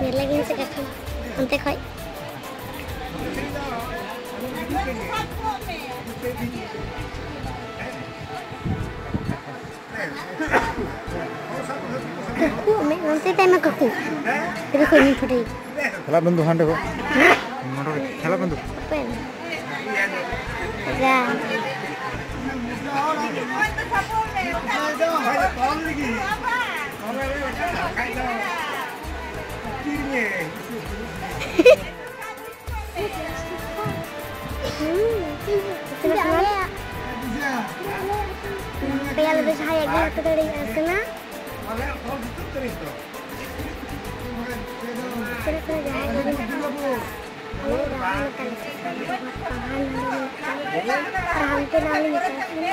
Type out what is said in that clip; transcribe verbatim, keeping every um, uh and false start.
ᱧᱮᱞ ᱞᱟᱹᱜᱤᱫ ᱥᱮ ᱠᱟᱹᱴᱤᱡ ᱚᱱᱛᱮ ᱠᱷᱚᱡ᱾ ᱠᱟᱹᱠᱩ, ᱢᱤᱫ ᱚᱱᱛᱮ ᱛᱟᱭ ᱢᱮ ᱠᱟᱹᱠᱩ᱾ ᱠᱟᱹᱠᱩ ᱠᱷᱚᱡ ᱤᱧ ᱯᱷᱳᱴᱳᱭ᱾ ᱪᱟᱞᱟᱜ ᱵᱚᱱᱫᱩ ᱦᱟᱸᱰᱮ ᱠᱷᱚᱡ᱾ ᱢᱚᱴᱚᱨ ᱪᱟᱞᱟᱜ ᱵᱚᱱᱫᱩ᱾ ᱚᱠᱚᱭ ᱢᱮ? ᱡᱟ᱾ ᱦᱩᱸ, ᱤᱥᱤᱱ ᱟᱠᱟᱱᱟ᱾ ᱯᱮᱭᱟ ᱞᱮ ᱡᱟᱦᱟᱸᱭᱟᱜ ᱜᱮ ᱦᱟᱛᱟᱣ ᱫᱟᱲᱮᱭᱟᱜᱼᱟ, ᱥᱮ ᱢᱟ? ᱤᱥᱤᱱ ᱟᱠᱟᱱᱟ ᱡᱟᱦᱟᱸᱭᱟᱜ ᱜᱮ ᱦᱟᱛᱟᱣ᱾ ᱟᱞᱮ ᱫᱚ ᱦᱟᱱᱮ ᱛᱟᱞᱮ ᱥᱟᱥᱟᱝ ᱫᱚ ᱵᱟᱝ ᱛᱟᱦᱮᱱ, ᱱᱚᱰᱮ ᱢᱮᱱᱟᱜ ᱛᱟᱞᱮ᱾ ᱟᱨ ᱦᱟᱱᱛᱮ ᱫᱚ ᱟᱞᱮ ᱢᱮᱛᱟᱜ ᱠᱟᱱᱟ᱾